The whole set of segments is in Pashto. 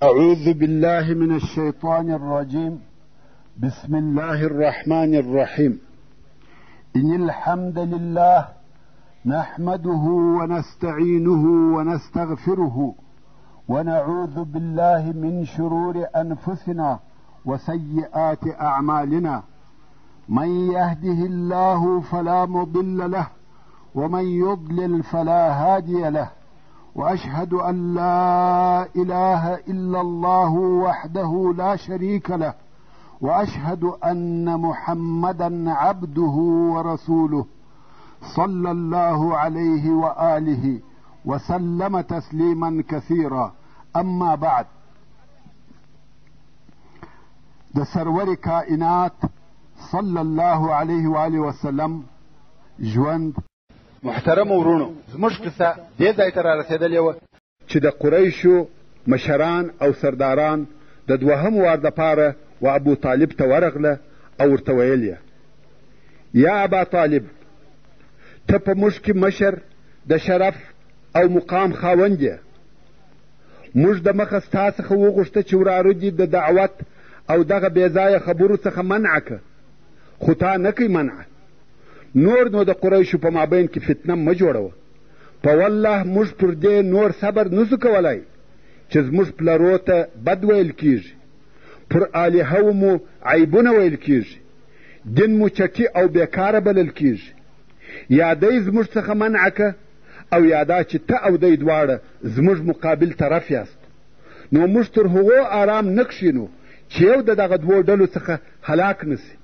أعوذ بالله من الشيطان الرجيم. بسم الله الرحمن الرحيم. إن الحمد لله نحمده ونستعينه ونستغفره ونعوذ بالله من شرور أنفسنا وسيئات أعمالنا. من يهده الله فلا مضل له ومن يضلل فلا هادي له، وأشهد أن لا إله إلا الله وحده لا شريك له، وأشهد أن محمدا عبده ورسوله صلى الله عليه وآله وسلم تسليما كثيرا. أما بعد، د سرور کائنات صلی الله علیه وآله وسلم ژوند. محترم ورونو، زموږ قصه دې ځای ته رارسېدلې وه چې د قریشو مشران او سرداران د دوهم وار دپاره و ابو طالب ته ورغله او ورته ویل یې: یا ابا طالب، ته په موږ کې مشر د شرف او مقام خاوند یې. موږ د مخه ستا څخه وغوښته چې وراره دي د دعوت او دغه بېځایه خبرو څخه منع که، خو تا نه کوي منع. نور نو د قریشو په مابین کې فتنه مه جوړوه. په والله موږ پر دې نور صبر نسو کولای چې زموږ پلرو ته بد ویل کیږي، پر الهو مو عیبونه ویل کیږي، دین مو چټي او بېکاره بلل کیږي. یا دی زموږ څخه منع که او یا دا چې ته او دی دواړه زموږ مقابل طرف یاست. نو موږ تر هغو آرام نه کښېنو چې یو د دغه دوو ډلو څخه هلاک نه سي،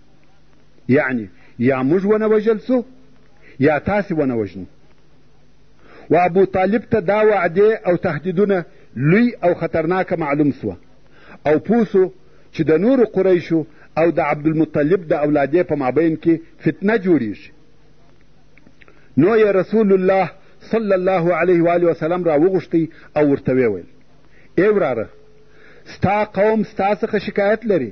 یعنې یا موږ ونه وژل سو یا تاسې ونه وژنو. و ابو طالب ته دا وعدې او تهدیدونه لوی او خطرناکه معلوم سوه او پوه سو چې د نورو قریشو او د عبدالمطلب د اولادې په مابین کې فتنه جوړیږي. نو یې رسول الله صلی الله علیه وآله وسلم راوغوښتی او ورته ویې ویل: ای وراره، ستا قوم ستا څخه شکایت لري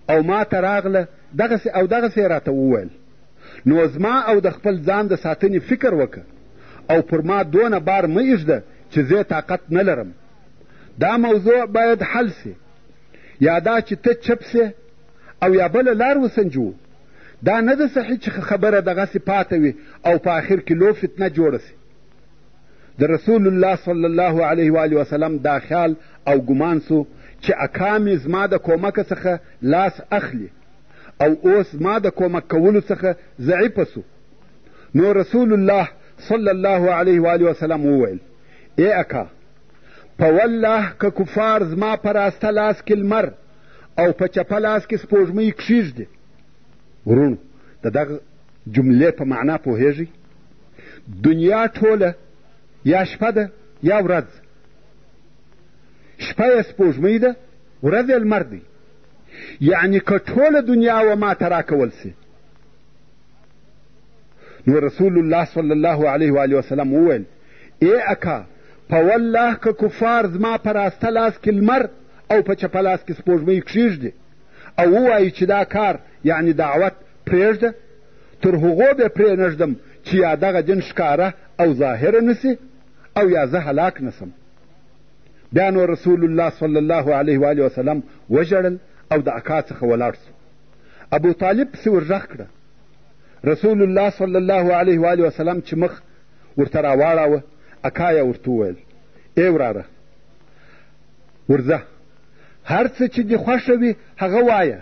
او ما ته راغله دغسې او دغسې یې راته وویل. نو زما او د خپل ځان د ساتنې فکر وکړه او پر ما دونه بار مه ایږده چې زه طاقت نه لرم. دا موضوع باید حل سي، یا دا چې ته چپ سې او یا بله لار وسنجوو. دا نه ده صحیح چې خبره دغسې پاته وي او په آخر کې لو فتنه جوړه سي. د رسول الله صلی الله علیه وآله وسلم دا خیال او ګمان سو چې اکا مې زما د کومکه څخه لاس اخلي او اوس زما د کومک کولو څخه ضعیفه سو. نو رسول الله صلی الله علیه وآله وسلم وویل: ای اکا، په والله که کفار زما په راسته لاس کې لمر او په چپه لاس کې سپوږمۍ کښېږدي. وروڼو، د دغه جملې په معنا پوهېږئ؟ دنیا ټوله یا شپه ده یا ورځ. شپه یې سپوږمۍ ده، ورځ یې لمر دی. یعنې که ټوله دنیا و ما ته راکول سي. نو رسول الله صلی الله علیه وآله وسلم وویل: ای اکا، په والله که کفار زما په راسته لاس کې لمر او په چپه لاس کې سپوږمۍ کښېږدي او ووایي چې دا کار یعنې دعوت پرېږده، تر هغو به پرې نه ږدم چې یا دغه دین ښکاره او ظاهره نه سي او یا زه هلاک نه سم. بیا نو رسول الله صلی الله علیه وآله وسلم وژړل او د اکا څخه ولاړ سو. ابو طالب پسې ورږغ کړه. رسول الله صلی الله علیه وآله وسلم چې مخ ورته راواړاوه، اکا یې ورته وویل: ای وراره، ورځه، هر څه چې دې خوښه وي هغه وایه.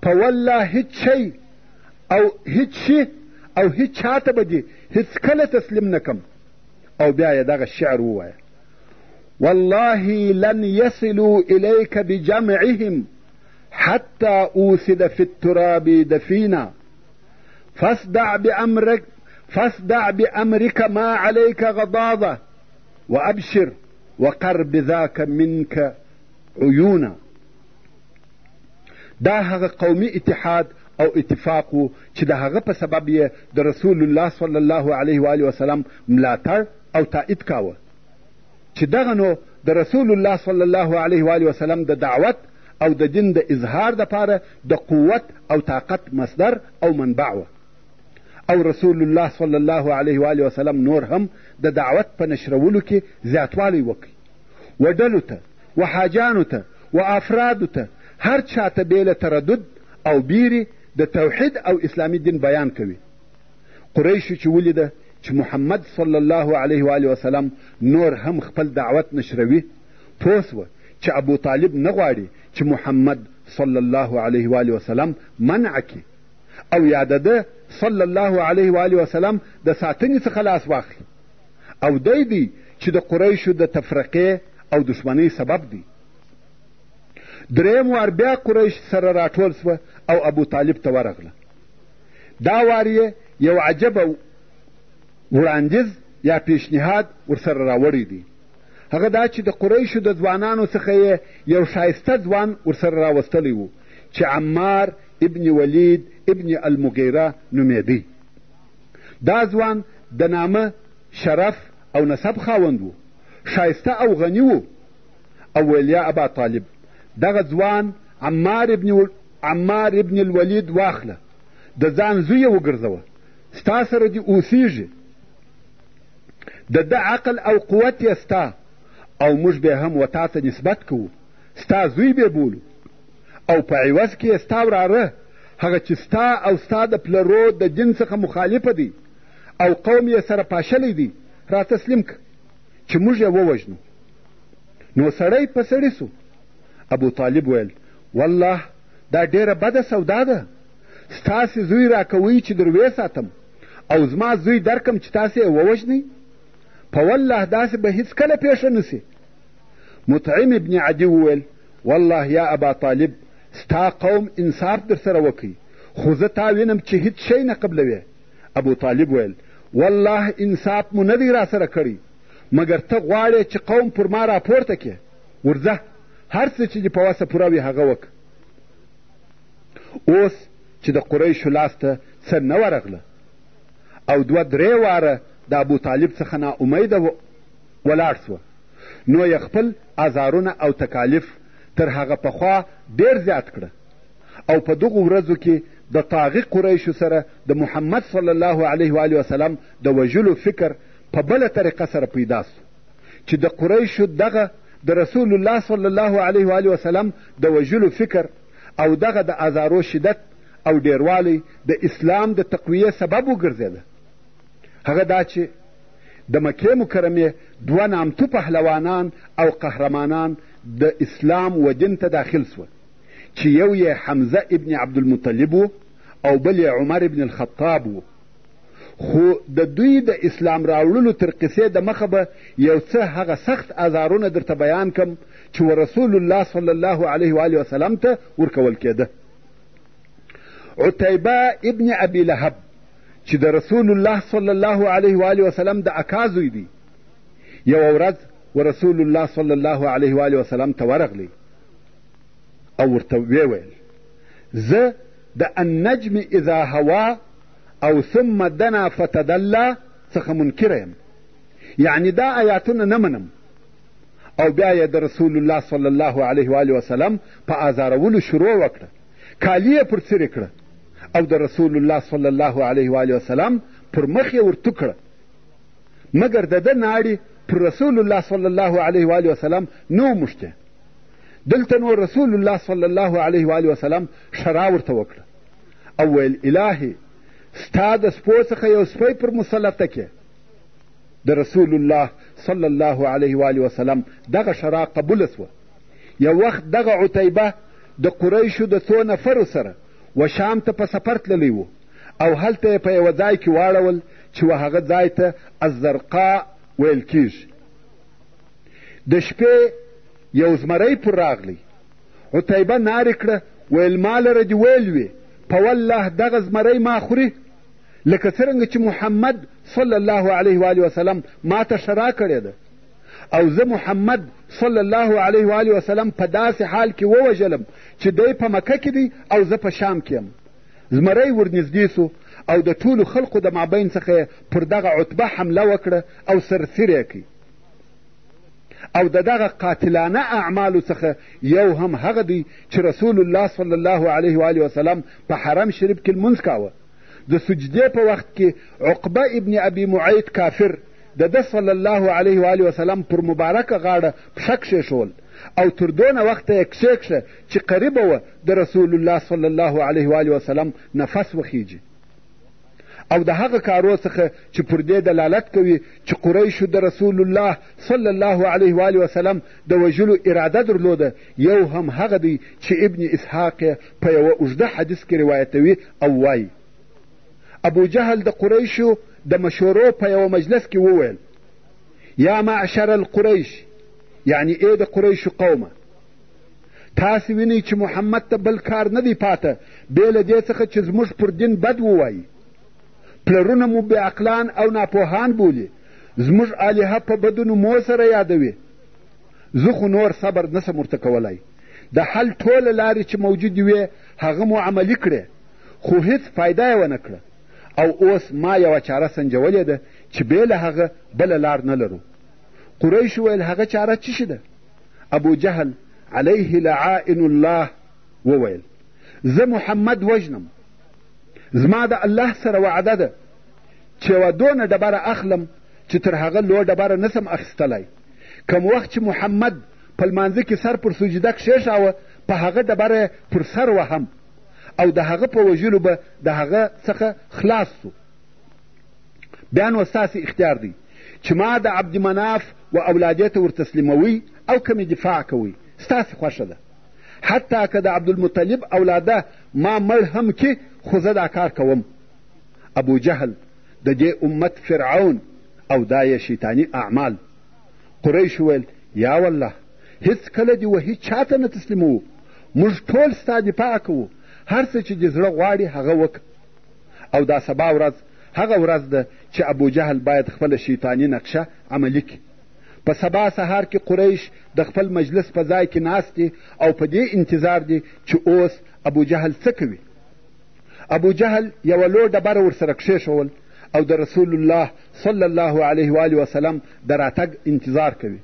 په والله هیڅ شی او هیڅ شي او هیڅ چا ته به دې هیڅکله تسلیم نه کم. او بیا یې دغه شعر ووایه: والله لن يصلوا إليك بجمعهم حتى أوسد في التراب دفينا، فاصدع بأمرك ما عليك غضاضة، وأبشر وقر بذاك منك عيونا. دا هغه قومي اتحاد او اتفاق و چې د هغه په سبب یې د رسول الله صلی الله علیه وآله وسلم ملاتړ او تایید کاوه، چې دغه نو د رسول الله صلی الله علیه وآله وسلم د دعوت او د دین د اظهار دپاره د قوت او طاقت مصدر او منبع وه. او رسول الله صلی الله علیه وآله وسلم نور هم د دعوت په نشرولو کې زیاتوالی وکړي. و ډلو ته و حاجانو ته، و افرادو ته، هر چا ته بې له تردد او بیرې د توحید او اسلامي دین بیان کوي. قریشو چې ولیده چې محمد صلی الله علیه و وسلم نور هم خپل دعوت نشروي، پوه سوه چې ابو طالب نه غواړي چې محمد صلی الله علیه و وسلم منع کړي او یا د ده صلی الله علیه و وسلم د ساتنې څخه لاس واخلي، او دی دی چې د قریشو د تفرقې او دښمنۍ سبب دی. دریم وار بیا قریش سره راټول سوه او ابو طالب ته ورغله. دا وار یې یو عجبه وړاندیز یا پیشنهاد ورسره راوړی دی. هغه دا چې د قریشو د ځوانانو څخه یې یو ښایسته ځوان ورسره راوستلی و چې عمار ابن ولید ابن المغیره نومېدی. دا ځوان د نامه، شرف او نسب خاوند و، ښایسته او غني و، او ویل یا ابا طالب، دغه ځوان عمار ابن الولید واخله، د ځان زوی یې وګرځوه، ستا سره دې اوسیږي، د ده عقل او قوت یې ستا، او موږ به هم و تا ته نسبت کوو، ستا زوی به بولو، او په عوض کې یې ستا وراره، هغه چې ستا او ستا د پلرو د دین څخه مخالفه دی او قوم یې سره پاشلی دی، را تسلیم که چې موږ یې ووژنو. نو سړی په سړي سو. ابو طالب ویل، والله دا ډېره بده سودا ده، ستاسې زوی راکوئ چې در ویې ساتم او زما زوی درکم چې تاسې یې ووژنئ؟ په والله داسې به هیڅکله پېښه نه سي. مطعم ابن عدي وویل، والله یا ابا طالب، ستا قوم انصاف در سره وکړي، خو زه تا وینم چې هیڅ شی نه قبلوې. ابو طالب ویل، والله انصاف مو نه دی راسره کړی، مګر ته غواړې چې قوم پر ما راپورته کړې. ورځه، هر څه چې دې په وسه پوره وي هغه وکړه. اوس چې د قریشو لاس ته څه نه ورغله او دوه درې واره د ابو طالب څخه نا امیده ولاړ سوه، نو یې خپل ازارونه او تکالیف تر هغه پخوا ډېر زیات کړه، او په دغو ورځو کې د طاغي قریشو سره د محمد صلی الله علیه و وسلم د وژلو فکر په بله طریقه سره پیدا سو، چې د قریشو دغه د رسول الله صلی الله علیه و وسلم د وژلو فکر او دغه د ازارو شدت او ډېروالی د اسلام د تقویې سبب وګرځېده. هغه دا چې د مکې مکرمې دوه نامتو پهلوانان او قهرمانان د اسلام و دین ته داخل سوه، چې یو یې حمزه ابن عبدالمطلب و او بل یې عمر ابن الخطاب و. خو د دوی د اسلام راوړلو تر قصې د مخه به یو څه هغه سخت ازارونه درته بیان کم چې و رسول الله صلی الله علیه و وسلم ته ورکول کېده. عتیبه ابن ابي لهب چې د رسول الله صلی الله علیه و وسلم د اکا زوی دی، یوه ورځ و رسول الله صلی الله علیه و وسلم ته ورغلی او ورته ویې ویل، زه د النجم اذا هوا او ثم دنا فتدلا څخه منکره یم، یعنې دا آیاتونه نه منم. او بیا یې د رسول الله صلی الله علیه و وسلم په ازارولو شروع وکړه، کالي یې پر څیرې کړه او د رسول الله صلی الله علیه و وسلم پر مخ یې ورتو کړه، مګر د ده ناړې پر رسول الله صلی الله علیه و وسلم نه وموښتې. دلته نو رسول الله صلی الله علیه و وسلم ښرا ورته وکړه او ویل، الهي ستا د سپو څخه یو سپی پر مسلطه کې. د رسول الله صلی الله علیه و وسلم دغه ښرا قبوله سوه. یو وخت دغه عتیبه د قریشو د څو نفرو سره و شام ته په سفر تللی و او هلته یې په یوه ځای کې واړول چې و هغه ځای ته الزرقا ویل کیږي. د شپې یو زمری پر راغلی. عتیبه نارې کړه، ویل ما لره دې ویل وي، په والله دغه زمری ما خوري، لکه څرنګه چې محمد صلی الله علیه و وسلم ما ته ښرا کړې ده، او زه محمد صلی الله علیه و وسلم په داسې حال کې ووژلم چې دی په مکه کې دی او زه په شام کې یم. زمری ورنږدې سو او د ټولو خلقو د مابین څخه یې پر دغه عتبه حمله وکړه او سرسیر یې کړ. او د دغه قاتلانه اعمالو څخه یو هم هغه دی چې رسول الله صلی الله علیه و وسلم په حرم شریف کې لمونځ کاوه. د سجدې په وخت کې عقبه ابن ابي معیط کافر د ده صلی الله علیه و وسلم پر مبارکه غاړه پښه کښېښول او تر دونه وخته یې کښېکښه چې قریبه وه د رسول الله صلی الله علیه وآله وسلم نفس وخیږي. او د هغه کارو څخه چې پر دې دلالت کوي چې قریشو د رسول الله صلی الله علیه وآله وسلم د وژلو اراده درلوده، یو هم هغه دی چې ابن اسحاق یې په یوه اوږده حدیث کې روایتوي او وایي: ابو جهل د قریشو د مشورو په یوه مجلس کې وویل: یا معشر القریش، یعنی ای د قریشو قومه، تاسې وینئ چې محمد ته بل کار نه دی پاته بې له دې څخه چې زموږ پر دین بد ووایي. پلرونه مو بېعقلان او ناپوهان بولي، زموږ الهه په بدو نومو سره یادوي. زه خو نور صبر نه سم ورته کولای. د حل ټوله لارې چې موجودې وې هغه مو عملي کړې، خو هیڅ فایده یې ونه کړه. او اوس ما یوه چاره سنجولې ده چې بې له هغه بله لار نه لرو. قریشو ویل هغه چاره څه شي ده؟ ابو جهل علیه لعائن الله وویل: زه محمد وژنم، زما د الله سره وعده ده چې یوه دونه ډبره اخلم چې تر هغه لو ډبره نسم اخیستلی. کوم وخت چې محمد په لمانځه کې سر پر سجده کښېښاوه، په هغه ډبره پر سر وهم او د هغه په وژلو به د هغه څخه خلاص سو. بیا نو ستاسې اختیار دی چې ما د عبد مناف و اولادې ته ورتسلیموئ او که مې دفاع کوئ، ستاسې خوښه ده. حتی که د عبدالمطلب اولاده ما مړ هم کي، خو زه دا کار کوم. ابو جهل د دې امت فرعون او دا یې شیطاني اعمال. قریش ویل: یا والله، هیڅکله دې و هیچا ته نه تسلیموو، موږ ټول ستا دفاع کوو، هر څه چې دې زړه غواړي هغه وکړه. او دا سبا ورځ هغه ورځ ده چې ابو جهل باید خپله شیطاني نقشه عملي کړي. په سبا سهار کې قریش د خپل مجلس په ځای کې ناست دي او په دې انتظار دي چې اوس ابو جهل څه کوي. ابو جهل یوه لو ډبره ورسره کښېښول او د رسول الله صلی الله علیه وآله وسلم د راتګ انتظار کوي.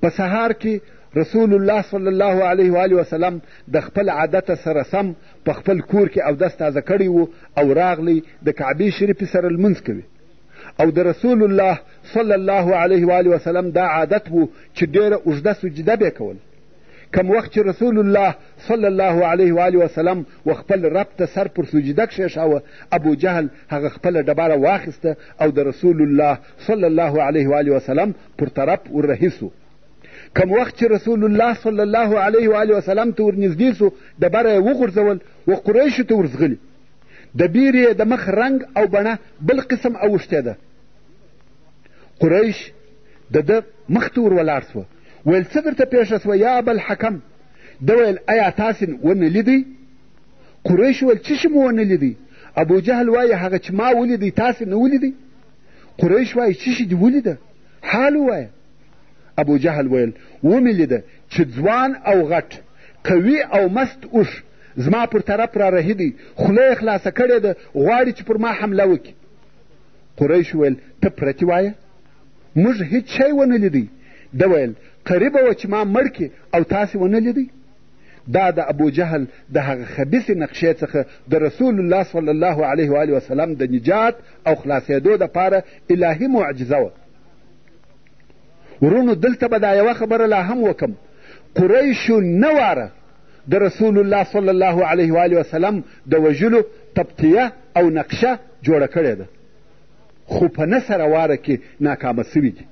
په سهار کې رسول الله صلی الله علیه وآله وسلم د خپل عادت سره سم په خپل کور کې اودس تازه کړی و او راغلی د کعبې شریفې سره لمونځ کوي. او د رسول الله صلی الله علیه وآله وسلم دا عادت و چې ډېره اوږده سجده به کول. کوم وخت چې رسول الله صلی الله علیه وآله وسلم و خپل رب ته سر پر سجده کښېښاوه، ابو جهل هغه خپله ډبره واخیسته او د رسول الله صلی الله علیه وآله وسلم پر طرف ورهي سو. کوم وخت چې رسول الله صلی الله علیه وآله وسلم ته ورنږدې سو، ډبره یې وغورځول و قریشو ته ورځغلي. د بیرې یې د مخ رنګ او بڼه بل قسم اوښتې ده. قریش د ده مخ ته ور ولاړ سوه، ویل څه درته پېښه سوه یا ابالحکم؟ ده ویل ایا تاسې ونه لیدی؟ قریش ویل څه شي مو ونه لیدی؟ ابو جهل وایي هغه چې ما ولیدی تاسې نه ولیدی؟ قریش وایي څه شي دې ولیده؟ حال ووایه. ابو جهل ویل ومې لیده چې ځوان او غټ، قوي او مست اوښ زما پر طرف را رهي دی، خوله یې خلاصه کړې ده، غواړي چې پر ما حمله وکړي. قریش ویل ته پرتې وایه، موږ هیڅ شی ونه لیدی. ده ویل قریبه وه چې ما مړ کړي او تاسې ونه لیدی. دا د ابو جهل د هغه خبیثې نقشې څخه د رسول الله صلی الله علیه وآله وسلم د نجات او خلاصېدو دپاره الهي معجزه وه. وروڼو دلته به دا یوه خبره لا هم وکم، قریشو نه واره د رسول الله صلی الله علیه وآله وسلم د وژلو تبطیه او نقشه جوړه کړې ده، خو په نه سره واره کې ناکامه سوي دي.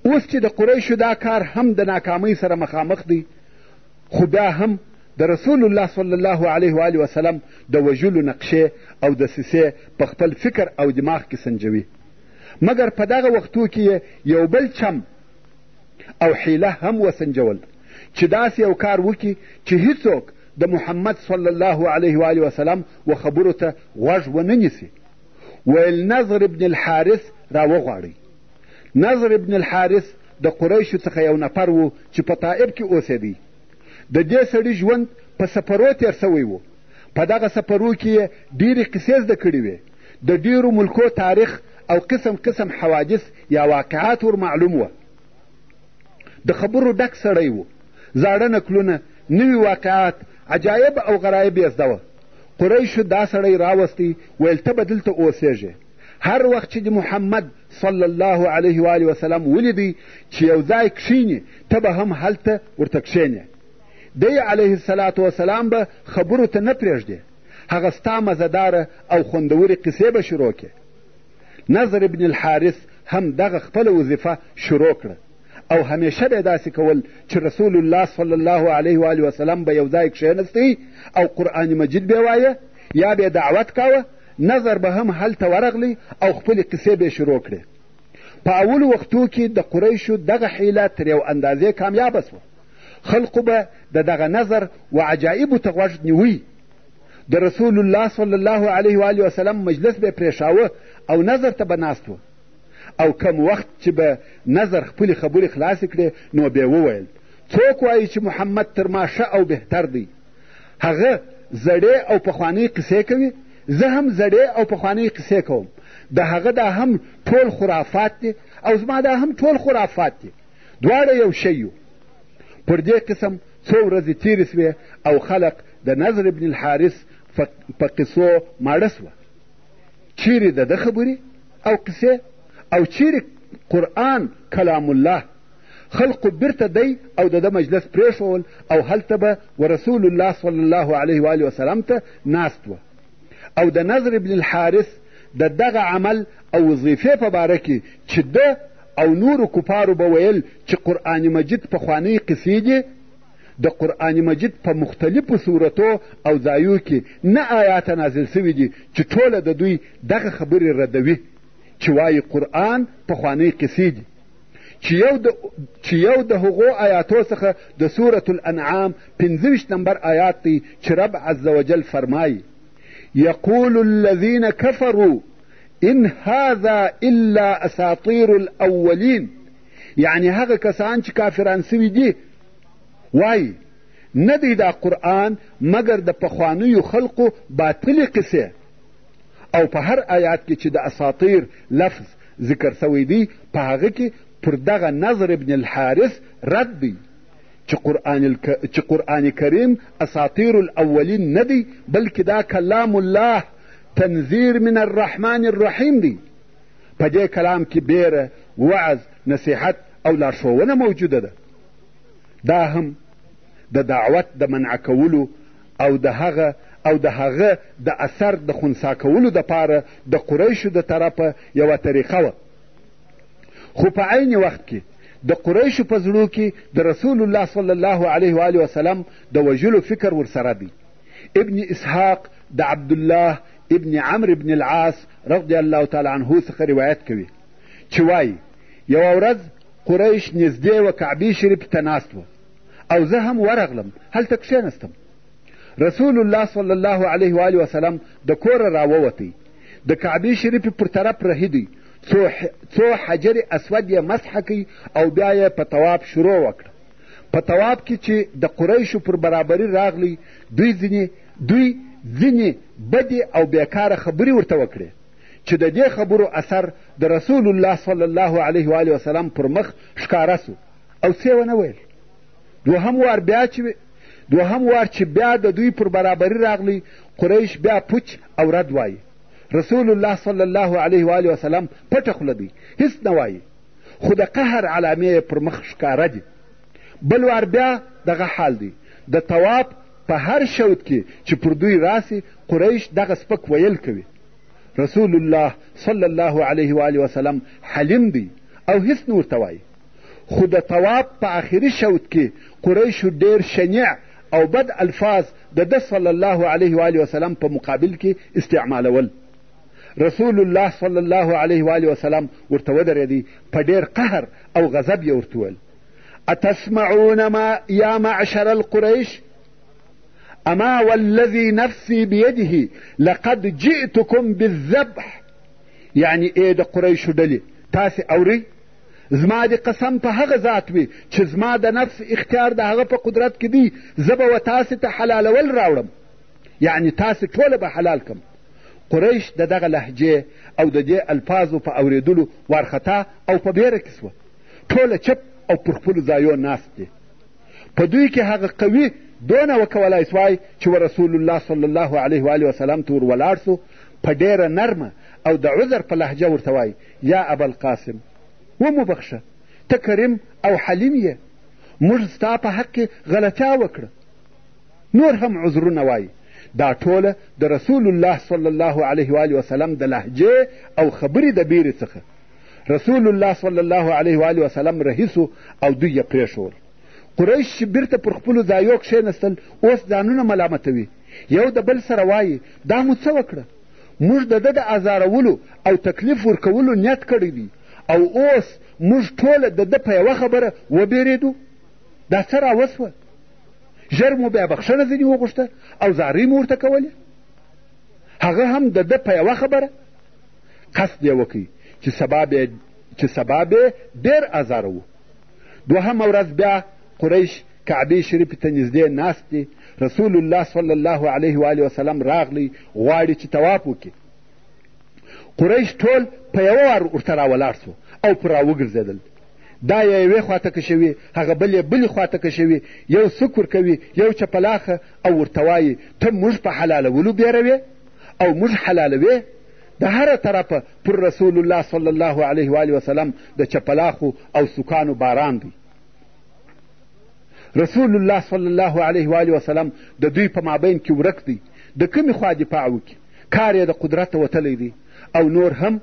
اوس چې د قریشو دا کار هم د ناکامۍ سره مخامخ دی، خو بیا هم د رسول الله صلی الله علیه وآله وسلم د وژلو نقشې او دسیسې په خپل فکر او دماغ کې سنجوي. مګر په دغه وختو کې یې یو بل چم او حیله هم وسنجول چې داسې یو کار وکړي چې هیڅوک د محمد صلی الله علیه وآله وسلم و خبرو ته غوږ ونه نیسي. ویل نضر ابن الحارث را وغواړئ. نضر ابن الحارث د قریشو څخه یو نفر و چې په طائف کې اوسېدی. د دې سړي ژوند په سفرو تېر سوی و. په دغه سفرو کې یې ډېرې قصې زده کړې وې، د ډېرو ملکو تاریخ او قسم قسم حوادث یا واقعات ور معلوم وه. د خبرو ډک سړی و، زاړه نکلونه، نوي واقعات، عجایب او غرایب یې زده وه. قریشو دا سړی راوستی، ویل ته به دلته اوسېږې، هر وخت چې د محمد صلی الله علیه و آله وسلم ولیدی چې یو ځای کښیني، ته به هم هلته ورته کښینې. دی علیه الصلاة وسلام به خبرو ته نه پرېږدې، هغه ستا مزهداره او خوندورې قصې به شروع کړې. نضر ابن الحارث هم دغه خپله وظیفه شروع کړه او همیشه به یې داسې کول چې رسول الله صلی الله علیه و آله وسلم به یو ځای کښېنستی او قرآن مجید به وایه یا به دعوت کاوه، نظر به هم هلته ورغلی او خپلې قصې به یې شروع کړې. په اولو وختو کې د قریشو دغه حیله تر یو اندازې کامیابه سوه. خلقو به د دغه نظر و عجایبو ته غوږ نیوی. د رسول الله صلی الله علیه و آله وسلم مجلس به یې پرېښاوه او نظر ته به ناست و. او کم وخت چې به نظر خپلې خبرې خلاصې کړې نو به یې وویل، څوک وایي چې محمد تر ما ښه او بهتر دی؟ هغه زړې او پخوانۍ قصې کوي، زه هم زړې او پخوانۍ قصې کوم. د هغه دا هم ټول خرافات دي او زما دا هم ټول خرافات دي، دواړه یو شی یو. پر دې قسم څو ورځې تېرې سوې او خلق د نضر ابن الحارث په قصو ماړه سوه. چیرې د ده خبرې او قصې او چیرې قرآن کلام الله. خلقو بیرته دی او د ده مجلس پرېښول او هلته به ورسول الله صلی الله علیه وآله وسلم ته ناست وه. او د نضر ابن الحارث د دغه عمل او وظیفې په باره کې چې ده او نورو کفارو به ویل چې قرآن مجید پخوانۍ قصې دي، د قرآن مجید په مختلفو صورتو او ځایو کې نه آیات نازل سوي دي چې ټوله د دوی دغه خبرې ردوي چې وایي قرآن پخوانۍ قصې دي، چې یو د هغو آیاتو څخه د سورة الانعام 25 نمبر آیات دی چې رب عز وجل فرمایي: یقول الذین کفروا ان هذا الا اساطیر الاولین. یعنی هغه کسان چې کافران سوي دي وایي نه دی دا قرآن مګر د پخوانیو خلقو باطلې قصې. او په هر آیات کې چې د اساطیر لفظ ذکر سوی دی په هغه کې پر دغه نضر ابن الحارث رد دی چې قرآن کریم اساطیر الاولین نه دی، بلکې دا کلام الله تنذیر من الرحمن الرحیم دی. په دې کلام کې بیره، وعظ، نصیحت او لارښوونه موجوده ده. دا هم د دعوت د منع کولو او د هغه او د هغه د اثر د خنثا کولو دپاره د قریشو د طرفه یوه طریقه وه. خو په عین وخت کې د قریشو په زړو کې د رسول الله صلی الله علیه و آله وسلم د وژلو فکر ورسره دی. ابن اسحاق د عبدالله ابن عمرو ابن العاص رضی الله تعالی عنه څخه روایت کوي چې وایي یوه ورځ قریش نږدې وه کعبې شریفې ته ناست وه او زه هم ورغلم هلته کښېنستم. رسول الله صلی الله علیه و آله وسلم د کوره راووتی، د کعبې شریفې پر طرف رهي دی، څو حجر اسود یې مسح کوي او بیا یې په طواف شروع وکړه. په طواف کې چې د قریشو پر برابري راغلی، دوی ځینې بدې او بېکاره خبرې ورته وکړې چې د دې خبرو اثر د رسول الله صلی الله علیه و آله وسلم پر مخ ښکاره سو او څه یې ونه ویل. دوهم وار چې بیا د دوی پر برابري راغلی، قریش بیا پوچ او رد وایي. رسول الله صلی الله علیه و آله وسلم پټه خوله دی، هیڅ نه وایي، خو د قهر علامې یې پر مخ ښکاره دي. بل وار بیا دغه حال دی. د طواف په هر شوط کې چې پر دوی راسي، قریش دغه سپک ویل کوي. رسول الله صلی الله علیه و آله وسلم حلیم دی او هیڅ نه ورته وایي. خو د طواف په آخري شوط کې قریشو ډېر شنیع او بد الفاظ د ده صلی الله علیه و آله وسلم په مقابل کې استعمالول. رسول الله صلی الله علیه و آله وسلم ورته ودرېدی، په ډېر قهر او غضب یې ورته وویل: اتسمعون ما یا معشر القریش؟ اما والذي نفسي بيده لقد جئتكم بالذبح. یعنی ای د قریشو ډلې، تاسې اورئ؟ زما د قسم په هغه ذات وي چې زما د نفس اختیار د هغه په قدرت کې دی، زه به و تاسې ته حلالول راوړم، یعنی تاسې ټوله به حلال کم. قریش د دغه لهجې او د دې الفاظو په اورېدلو وارخطا او په بیره کې سوه، ټوله چپ او پر خپلو ځایو ناست دي. په دوی کې هغه قوي دونه وکولای سوای چې و رسول الله صلی الله علیه وآله وسلم ته ور ولاړ سو، په ډېره نرمه او د عذر په لهجه ورته وایي، یا ابا القاسم، ومو بخښه، ته کریم او حلیم یې، موږ ستا په حق کې غلطیا وکړه. نور هم عذرونه وایي. دا ټوله د رسول الله صلی الله علیه وآله وسلم د لهجې او خبرې د بیرې څخه. رسول الله صلی الله علیه وآله وسلم رهي سو او دوی یې پرېښول. قریش چې بیرته پر خپلو ځایو کښېنستل، اوس ځانونه ملامتوي، یو د بل سره وایي، دا مو څه وکړه؟ موږ د ده د ازارولو او تکلیف ورکولو نیت کړی دی او اوس موږ ټوله د ده په یوه خبره وبېرېدو. دا څه راوسوه؟ ژر مو بیا بخښنه ځینې وغوښته او زارۍ مو ورته کولې. هغه هم د ده په یوه خبره قصد یې وکړ چې سبا به ډېر ازاروو. دوهمه ورځ بیا قریش کعبې شریفې ته نږدې ناست دي. رسول الله صلی الله علیه وآله وسلم راغلی، غواړي چې طواف وکړي. قریش ټول په یوه وار ورته راولاړ سو او پر راوګرځېدل. دا یې یوې خوا ته کشوي، هغه بل یې بلې خوا ته کشوي، یو سوک ورکوي، یو چپلاخه او ورته وایي، ته موږ په حلالولو بېروې او موږ حلالوې؟ د هره طرفه پر رسول الله صلی الله علیه وآله وسلم د چپلاخو او سوکانو باران دی. رسول الله صلی الله علیه وآله وسلم د دوی په مابین کې ورک دی، د کومې خوا دفاع وکړي؟ کار یې د قدرته وتلی دی او نور هم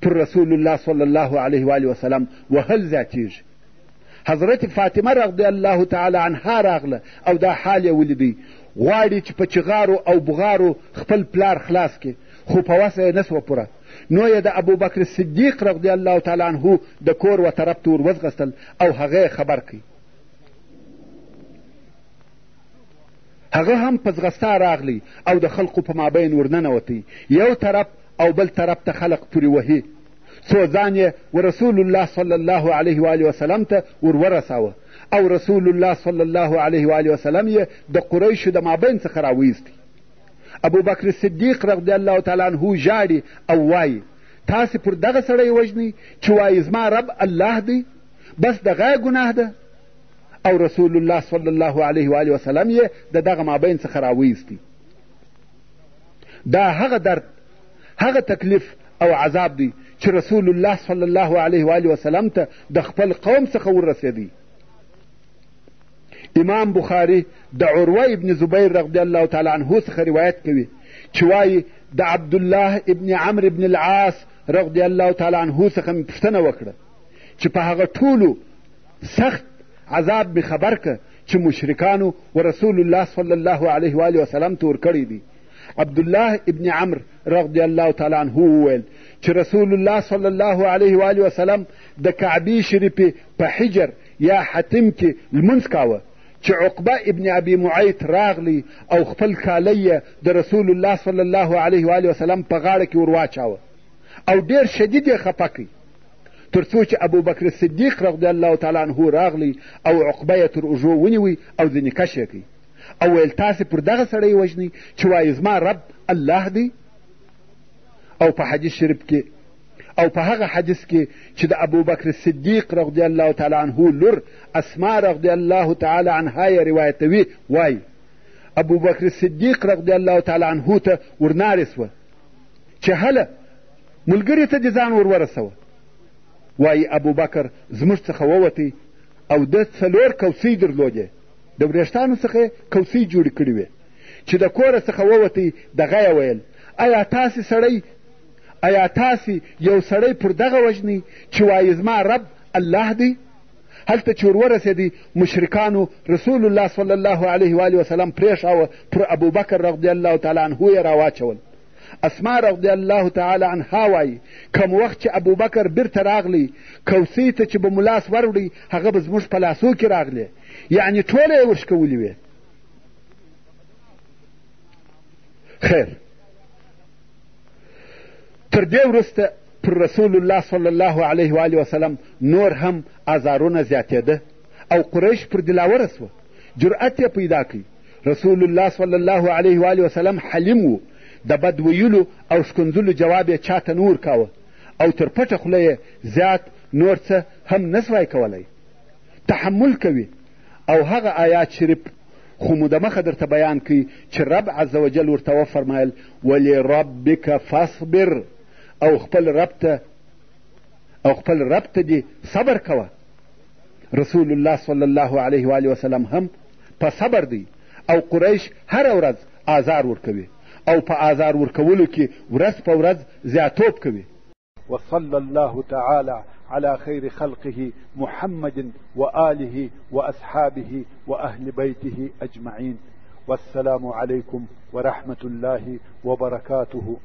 پر رسول الله صلی الله علیه وآله وسلم وهل زیاتیږي. حضرت فاطمه رضی الله تعالی عنها راغله او دا حال یې ولیدی، غواړي چې په چغارو او بغارو خپل پلار خلاص کړي، خو په وسه یې نه سوه پوره. نو یې د ابوبکر صدیق رضی الله تعالی عنه د کور و طرف ته ور وځغستل او هغه یې خبر کړ. هغه هم په ځغستا راغلی او د خلقو په مابین ورننوتی، یو طرف او بل طرف ته خلق پورې وهي، څو ځان یې و رسول الله صلی الله علیه وآله وسلم ته ور ورساوه او رسول الله صلی الله علیه وآله وسلم یې د قریشو د مابین څخه راویستی. ابوبکر صدیق رضی الله تعالی عنه ژاړي او وایي، تاسې پر دغه سړی وژنئ چې وایي زما رب الله دی، بس دغه ګناه ده. او رسول الله صلی الله علیه وآله وسلم یې د دغه مابین څخه راویستی. دا هغه درد، هغه تکلیف او عذاب دی چې رسول الله صلی الله علیه وآله وسلم ته د خپل قوم څخه ورسېدی. امام بخاري د عروه ابن زبیر رضی الله تعالی عنه څخه روایت کوي چې وایي د عبدالله ابن عمرو ابن العاص رضی الله تعالی عنه څخه مې پوښتنه وکړه چې په هغه ټولو سخت عذاب مې خبر که چې مشرکانو و رسول الله صلی الله علیه وآله وسلم ته ورکړی دی. عبدالله ابن عمرو رضی الله تعالی عنه وویل چې رسول الله صلی الله علیه وآله وسلم د کعبې شریفې په حجر یا حتم کې لمونځ کاوه چې عقبه ابن ابي معیط راغلی او خپل کالی یې د رسول الله صلی الله علیه وآله وسلم په غاړه کې ورواچاوه او ډېر شدید یې خفه کړ، تر څو چې ابوبکر صدیق رضی الله تعالی عنه راغلی او عقبه یې تر اوږو ونیوی او ځینې کش یې کړ او ویل تاسې پر دغه سړی وژنئ چې وایي زما رب الله دی. او په حدیث شریف کې او په هغه حدیث کې چې د ابوبکر صدیق رضی الله تعالی عنه لور اسما رضی الله تعالی عنها یې روایتوي وایي ابوبکر صدیق رضی الله تعالی عنه ته ورنارې سوه چې هله ملګري ته دې ځان ور ورسوه. وایي ابوبکر زموږ څخه ووتی او ده څلور کوسۍ درلودې، د وریښتانو څخه یې کوسۍ جوړې کړې وې. چې د کوره څخه ووتی دغه یې ویل ایا تاسې یو سړی پر دغه وژنئ چې وایي زما رب الله دی؟ هلته چې ور ورسېدی مشرکانو رسول الله صلی الله علیه وآله وسلم پرېښاوه، پر ابوبکر رضی الله تعالی عنه یې راواچول. اسما رضی الله تعالی عنها وایي کوم وخت چې ابوبکر بیرته راغلی کوسۍ ته چې به مو لاس وروړی هغه به زموږ په لاسو کې راغلې، یعنې ټوله یې ورښکولې وې. خیر، تر دې وروسته پر رسول الله صلی الله علیه وآله وسلم نور هم آزارونه زیاتېده او قریش پر دلاوره سوه، جرأت یې پیدا کړ. رسول الله صلی الله علیه وآله وسلم حلیم و، د بد ویلو او ښکنځلو جواب یې چاته نه ورکاوه او تر پټه خوله یې زیات نور څه هم نه سوای کولی. تحمل کوي او هغه آیات شریف خو مو د مخه درته بیان کړي چې رب عز وجل ورته وفرمایل ولربک فاصبر. او خپل رب ته او خپل رب ته دې صبر کوه. رسول الله صلی الله علیه وآله وسلم هم په صبر دی او قریش هره ورځ آزار ورکوي او په آزار ورکولو کې ورځ په ورځ زیاتوب کوي. وصلى الله تعالى على خير خلقه محمد وآله وأصحابه وأهل بيته أجمعين، والسلام عليكم ورحمة الله وبركاته.